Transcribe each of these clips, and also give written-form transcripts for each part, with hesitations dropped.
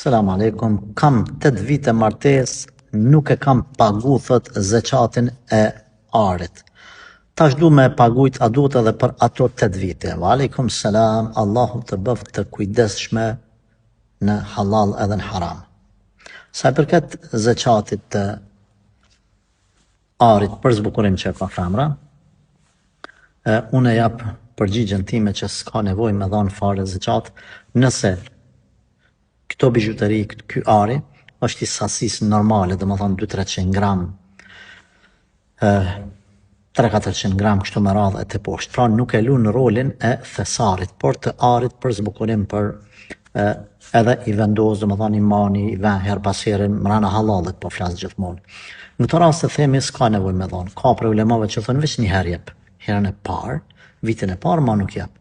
Selam aleikum, kam 8 vite martesë, nuk e kam pagu thot zeqatin e arit. Tash du me e pagujt, a duhet edhe për ato 8 vite. Wa aleikum selam, Allahu të bëftë të kujdesshme në halal edhe në haram. Sa i përket zeqatit të arit për zbukurim që e ka femra, e, unë e jap përgjigjen time që s'ka nevojë me dhanë fare zeqat, nëse këto bizhuteri, ky ari, është i sasisë normale, domethonë 2-300 gram, 3-400 gram kështu me radhë e teposhtë. Pra nuk e lun rolin e thesarit, por të arit për zbukurim për e, edhe i vendos, domethonë i mani, i ven herë pas here, mrena hallallit, po flas gjithmonë. Në këto raste themi s'ka nevojë me dhonë. Ka prej ulemave që thonë veç një herë jep, herën e parë, vitin e parë ma nuk jep.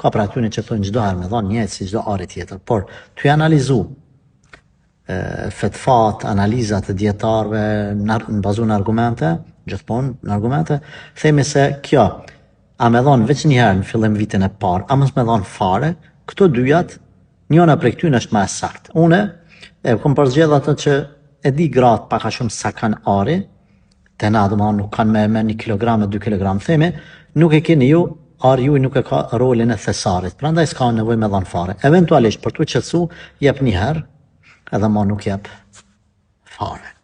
Ka prej atyne që thonë çdo herë me dhonë, njëjtë si çdo ari tjetër, por tu analizu fetfat, analizat e dijetarëve në, në bazu në argumente, gjithmonë në argumente, themi se kjo, a me dhonë veç një herë në fillim vitin e parë, a mos me dhonë fare, këto dyjat, njëna prej këtyne është ma e saktë. Une, e kom përzgjedh atë që e di gratë pak a shumë sa kanë ari, te na domethonë nuk kanë me, me 1 kg e 2 kg, themi, nuk e keni ju, ari juj nuk e ka rolin e thesarit, prandaj s'ka nevojë me dhonë fare. Eventualisht, për t'u qetësu, jep një herë, edhe ma nuk jep fare.